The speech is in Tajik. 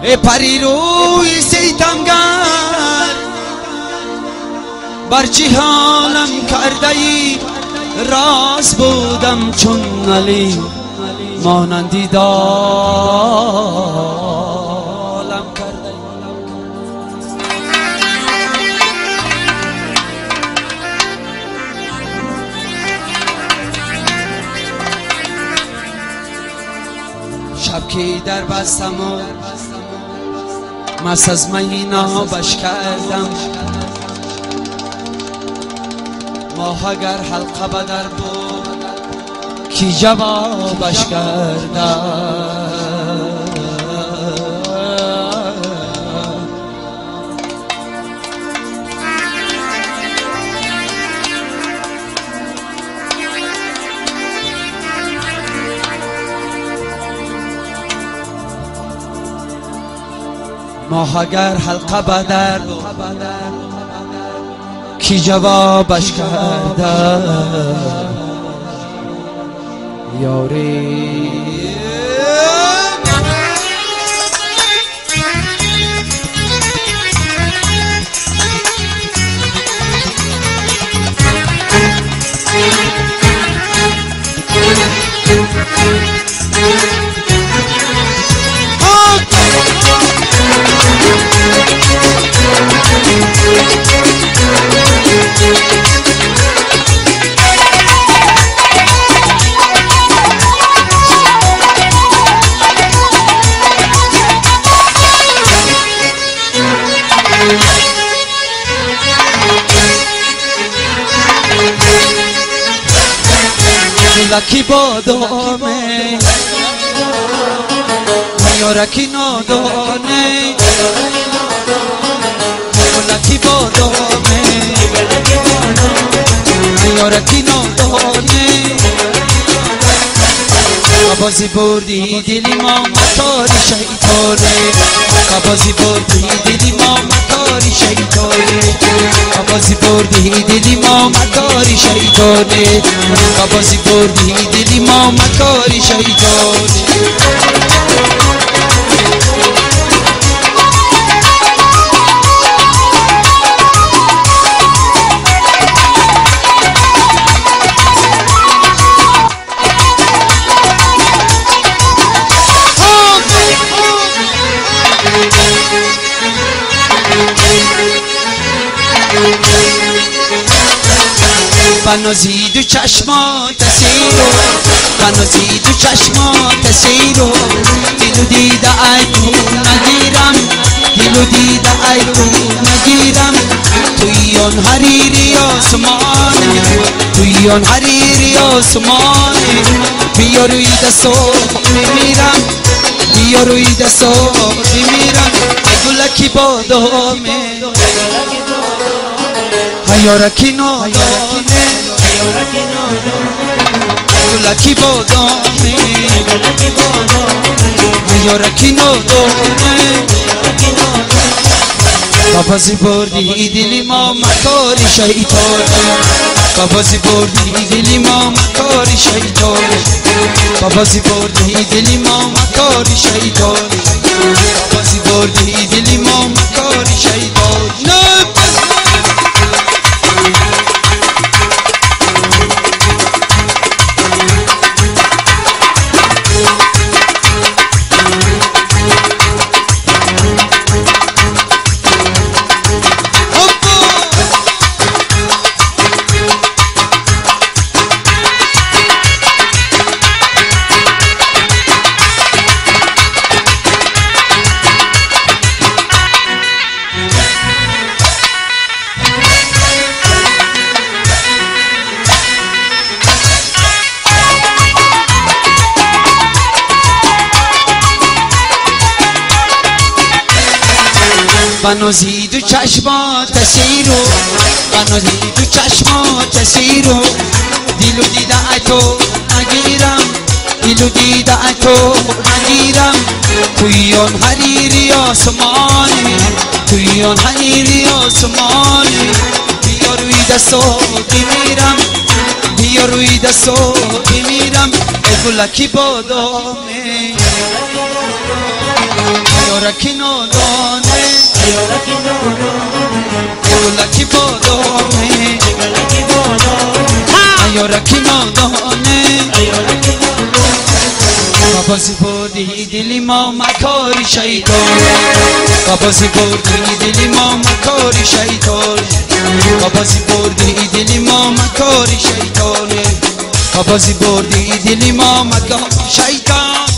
ای پری روی ستمگر بر چه حالم کرده ای راست بودم چون علی مانندی دالم کرده ای. شب که در بستم و مست از می نابش کردم ماه اگر حلقه به در بود کی جوابش کردم. ماه اگر حلقه به در بود کی جوابش کرده یاری. لکی بادامه یارکی نادانه لکی بادامه یارکی نادانه بازی بردی دلی ما مکاری شیطانه بازی بردی دلی ما مکاری شیطانه بازی بردی دلی ما مکاری شیطانه بازی بردی دلی ما مکاری شیطانه. بنازی دو چشمات سیرو بنازی دو چشمات سیرو دلو دیده ای تو نگیرم دلو دیده ای تو نگیرم توی آن حریری آسمانه توی آن حریری آسمانه بیا روی دستو میمیرم بیا روی دستو میمیرم گلکی بادامه یارکی نادانه گلکی بادامه یارکی نادانه بازی بردی دلی ما مکاری شیطانه بازی بردی دلی ما مکاری شیطانه بازی بردی دلی ما مکاری شیطانه بازی بردی دلی ما مکاری شیطانه. بنازی دو چشمات سیرو بنازی دو چشمات سیرو دلو دیده تو نگیرم دلو دیده تو نگیرم توی آن حریری آسمانه توی آن حریری آسمانه بیا روی دستو بمیرم بیا روی دستو بمیرم ای گلکی بادامه Аёраки нодоне, гулаки бодоме, аёраки нодоне. Бабози бурди дили мо макори шайтон, бабози бурди дили мо макори шайтон, бабози бурди дили мо макори шайтон, бабози бурди дили мо макори шайтон.